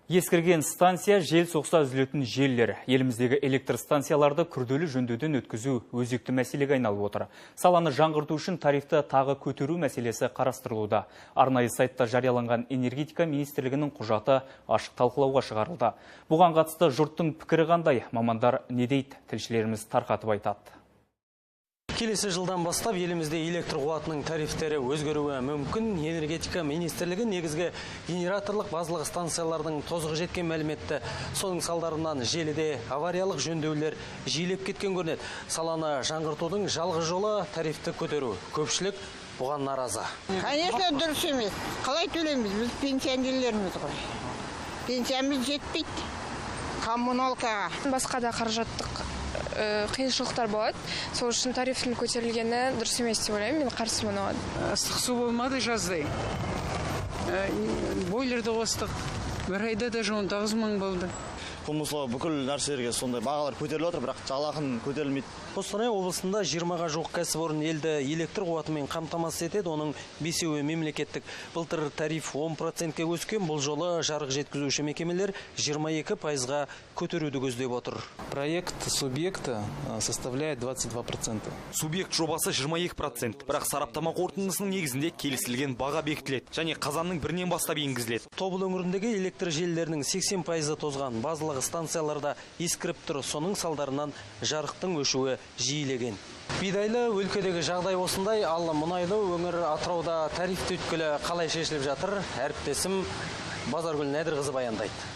Ескірген станция, жел соқса үзілетін желілер. Еліміздегі электр станцияларды күрделі жөндеуден өткізу өзекті мәселеге айналып отыр. Саланы жаңғырту үшін тарифті тағы көтеру мәселесі қарастырылуда. Арнайы сайтта жарияланған Энергетика министрлігінің құжаты ашық талқылауға шығарылды. Бұған қатысты жұрттың пікірі қандай? Мамандар не дейді? Тілшілеріміз тарқатып айтады. Келесі жылдан бастап елімізде электр қуатының тарифтері өзгеруі мүмкін. Энергетика министрлігі негізгі генераторлық базалық станциялардың тозығы жеткен мәліметті. Соның салдарынан желіде авариялық жөндеулер жиілеп кеткен көрінеді. Саланы жаңғыртудың жалғыз жолы тарифті көтеру. Көпшілік бұған наразы. Конечно, дұрыс емес. Қалай төлейміз? Біз пенсионерлерміз ғой. Пенсиямыз жетпейді коммуналкаға. Басқа да қаражаттық қиыншылықтар болады. Сол үшін тарифтің көтерілгені дұрыс емес деп ойлаймын. Мен қарсымын оған. Ыстық су болмады жаздай. Бойлерді қостық. Бір айда даже 19 мың болды. Мысалы, бүкіл нәрселерге сондай бағалар көтеріліп отыр, бірақ жалақының көтерілмейді. Қостанай облысында 20-ға жуық кәсіпорын елді электр қуатымен қамтамасыз етеді, оның 5-еуі мемлекеттік. Былтыр тариф 10%-ке өскен, бұл жолы жарық жеткізуші мекемелер 22%-ға көтеруді көздеп отыр. Проект субъекта составляет 22%. Субъект жобасы 22%, бірақ сараптама қорытындысының негізінде келісілген баға бекітіледі және қазанның бірінен бастап енгізіледі. Тобыл өңіріндегі электр желілерінің 80%-ы тозған, базалық станцияларда ескіріп тұр, соның салдарынан жарықтың өшуі жиілеген. Бидайлы өлкедегі жағдай осындай, ал мұнайлы өңір Атырауда тариф түйткілі қалай шешіліп жатыр, әріптесім Базаргүл Нәдірқызы баяндайды.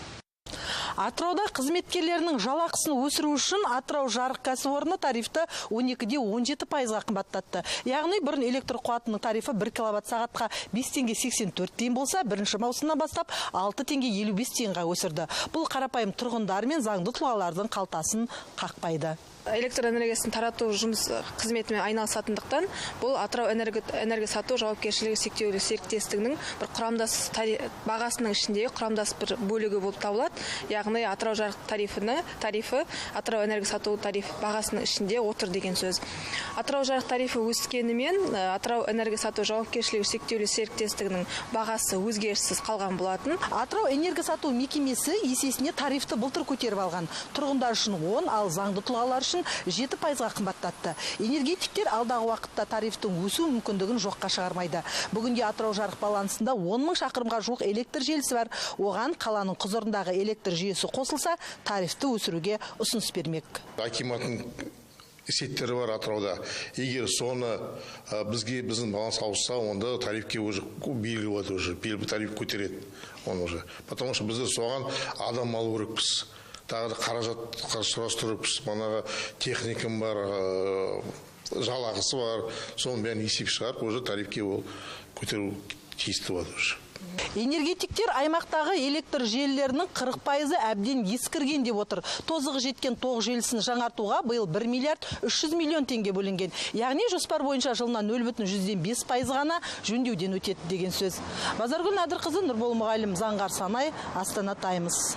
Атырауда қызметкерлерінің жалақысын өсіру үшін Атырау жарық кәсіпорны тарифті 12,17%-ға қымбаттатты. Яғни бұрын электр қуатының тарифі 1 киловатт сағатқа 5 теңге 84 тиын болса, бірінші маусымнан бастап 6 теңге 55 тиынға өсірді. Бұл қарапайым тұрғындар мен заңды тұлғалардың қалтасын қақпайды. Электр энергиясын тарату жұмыс қызметімен айналысатындықтан бұл Атырау энергия сату жауапкершілігі шектеулі серіктестігінің бір құрамдас бағасының ішіндегі құрамдас бір бөлігі болып табылады. Яғни Атырау жарық тарифі Атырау энергия сату тариф бағасының ішінде отыр деген сөз. Атырау жарық тарифі өскенімен Атырау энергия сату жауапкершілігі шектеулі серіктестігінің бағасы өзгеріссіз қалған болатын. Атырау энергия сату мекемесі есесіне тарифті былтыр көтеріп алған. Тұрғындар үшін 10, ал заңды тұлғалар үшін 7%-ға қымбаттатты. Энергетиктер алдағы уақытта тарифтің өсу мүмкіндігін жоққа шығармайды. Бүгінде Атырау жарық балансында 10 мың шақырымға жуық электр желісі бар. Оған қаланың құзырындағы электр жүйесі қосылса, тарифті өсіруге ұсыныс бермек. Акиматтың сеттері бар Атырауда. Егер соны бізге біздің баланс ауысса, онда тарифке уже белгілі болады, уже тариф көтереді оны уже. Потому что біздер соған адам алу керекпіз. Тағы да қаражат сұрастырыппыз, манағы техникам бар, жалақысы бар, соның бәрін есеп шығарып, уже тарифке ол көтеру тиісті болады уже. Энергетиктер аймақтағы электр желілерінің 40%-ы әбден ескірген деп отыр. Тозығы жеткен тоқ желісін жаңартуға биыл 1 миллиард 300 миллион теңге бөлінген. Яғни жоспар бойынша жылына 0,5% ғана жөндеуден өтеді деген сөз. Базаргүл Нәдірқызы, Нұрбол Мұғалім, Заңғар Санай, Астана Таймс.